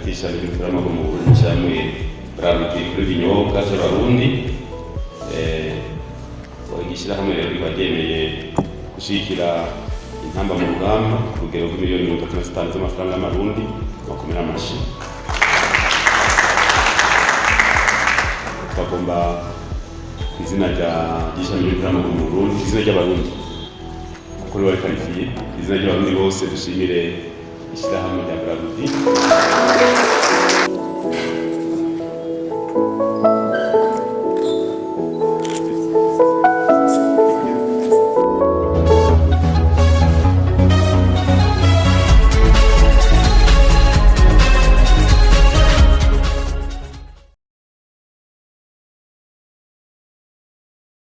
Hagati y'ishami ry'umupira w'amaguru mu Burundi n'ishirahamwe Brarudi rikora ibinyobwa vy'Abarundi. Ishirahamwe rero riba ryemeye gushigikira Intamba mu Rugamba ku rugero rw'imiliyoni 35 z'amafaranga y'Amarundi. Bakomera amashi. Twagomba ku izina rya ry'ishami ry'umupira w'amaguru mu Burundi, izina ry'Abarundi kuko riba rikarifiye, izina ry'Abarundi bose, dushimire ishirahamwe rya Brarudi.